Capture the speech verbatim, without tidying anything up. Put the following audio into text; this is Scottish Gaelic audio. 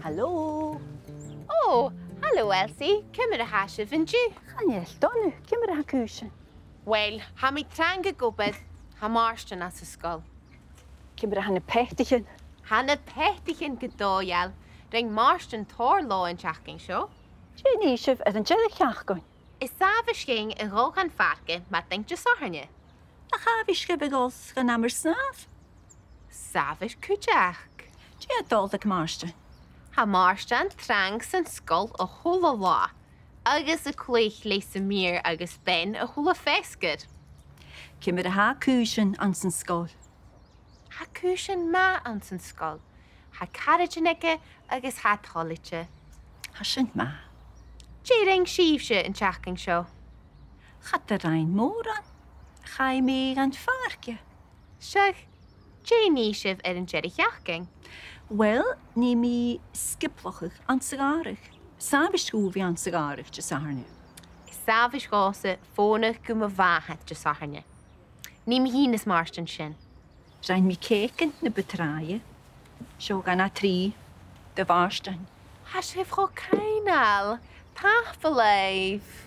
Halò. Ò, halò, Elsie. Ciamar a tha sibh an-diugh? Chan eil dona. Ciamar a tha cùisean? Uill, tha mi trang ag obair. Tha Màrtainn anns an sgoil. Ciamar a tha na peataichean? Tha na peataichean gu dòigheil. Rinn Màrtainn tòrr leotha an t-seachdain seo. Dè nì sibh air an deireadh-sheachdain? Is àbhaist dhuinn a dhol dhan phàirc madainn Disathairne. Nach àbhaist dhuibh a dhol dhan amar-snàmh? 'S àbhaist cuideachd. Dè tha dol aig Màrtainn? Tha Màrtainn trang san sgoil a h-uile là, agus a' cluich leis a' mhìr agus Ben a h-uile feasgar. Ciamar a tha cùisean anns an sgoil? Tha cùisean math anns an sgoil. Tha caraidean aige agus tha e toilichte. Tha sin math. Dè rinn sibhse an t-seachdain seo? Cha do rinn mòran. Chaidh mi dhan phàirc. Seadh, dè nì sibh air an deireadh-sheachdain? Uill, nì mi sgioblachadh anns a' ghàrradh. 'S àbhaist dhomh a bhith anns a' ghàrradh Disathairne. Is àbhaist dhòmhsa fònadh gu mo mhàthair Disathairne. Nì mi fhìn is Màrtainn sin. Rinn mi cèicean na bu tràithe. Seo dhà no trì do Mhàrtainn. Tha sibh cho coibhneil. Tapadh leibh.